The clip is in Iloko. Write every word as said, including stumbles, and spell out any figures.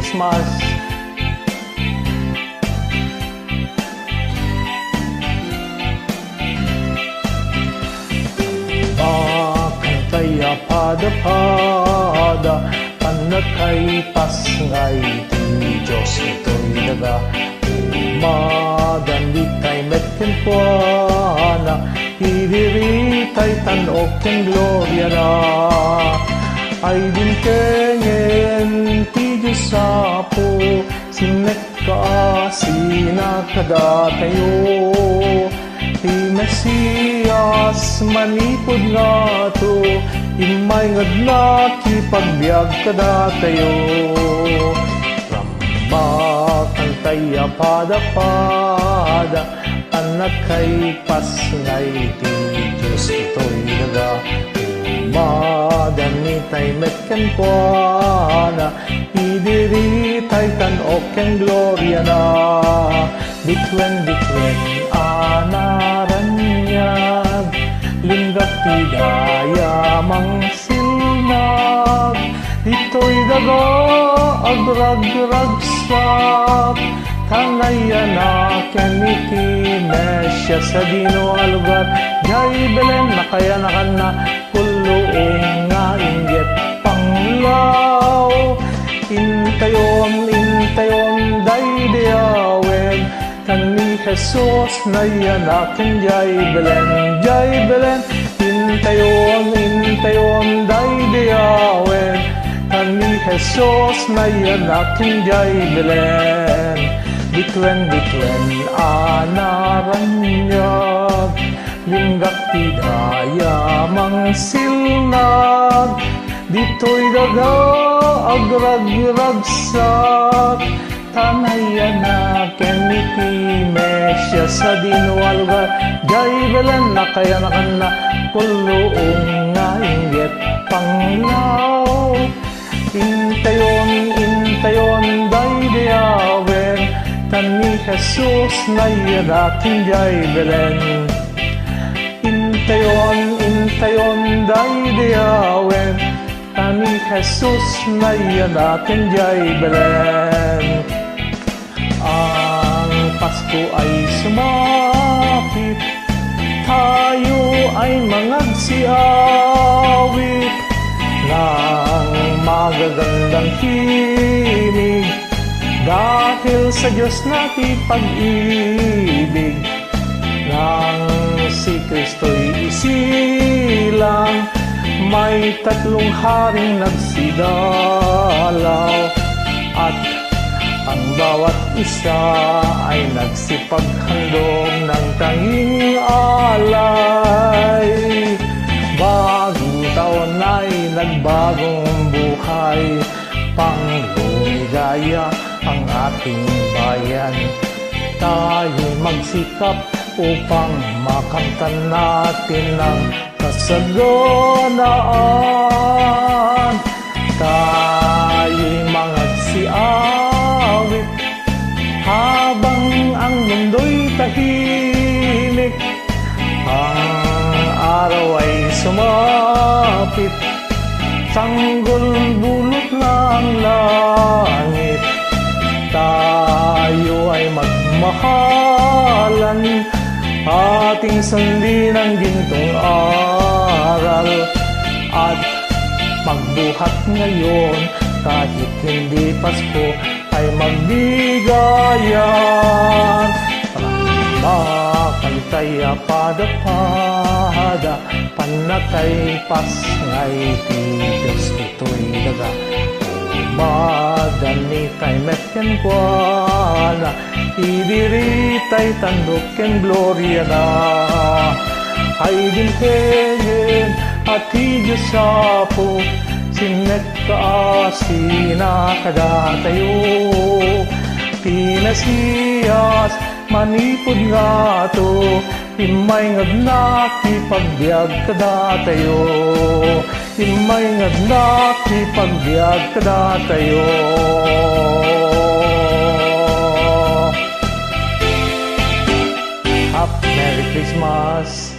Christmas. Bakantay a pada-pada, pannakaipas nga iti Dios itoy daga. Umadan ditay met kenkuana, idiritay tan-ok ken gloriana. Ay dimtengen ti Dios Apo, sinnek kaasina kadatayo. Ti Mesias manipud ngato, immay nga nakipagbiag kadatayo. Rambakantay a pada-pada, pannakaipas nga iti Dios itoy daga. Umadan itay met kenkuana, idiritay tan-ok ken gloriana. Bituen, bituen a naraniag, linggak ti dayamang silnag. Ditoy daga agragragsak, ta nayanaken iti Mesias sadino a lugar. Diay Belen, nakayanakanna, kulluong nga inggit panglaw. Intayon, intayon, daydi awen, ta ni Jesus nayanaken diay Belen, diay Belen. Intayon, intayon, daydi awen, ta ni Jesus nayanaken diay Belen. Bituen, bituen a naraniag, linggak ti dayamang silnag. Ditoy daga agragragsak, ta nayanaken iti Mesias sadino a lugar. Diay Belen, nakayanakanna, kulluong nga inggit panglaw. Intayon, intayon, daydi awen, ta ni Jesus nayanaken diay Belen. Intayon, intayon, daydi awen, ta ni Jesus nayanaken diay Belen. Ang Pasko ay sumapit, tayo ay mangagsiawit ng magagandang himig, dahil sa Diyos nakipag-ibig. Nang si Kristo'y isilang, may tatlong haring nagsidalaw, at ang bawat isa ay nagsipaghandog ng tanging alay. Bagong taon ay nagbagong buhay, pangluligaya ang ating bayan. Tayo'y magsikap upang makamtan natin ang kasaganaan. Tayo'y mangagsiawit habang ang mundo'y tahimik. Ang araw ay sumapit, sanggol bulot na ang langit. Tayo ay magmahalan, ating sundin ang gintong aral, at magbuhat ngayon kahit hindi Pasko ay magbigayan. Rambakantay a pada-pada, pannakaipas nga iti Dios itoy daga. Umadan itay met kenkuana, idiritay tan-ok ken gloriana. Ay dimtengen a ti Dios Apo, sinnek kaasina kadatayo. Ti Mesias manipud ngato, immay nga nakipagbiag kadatayo. Immay nga nakipagbiag kadatayo. Happy Merry Christmas!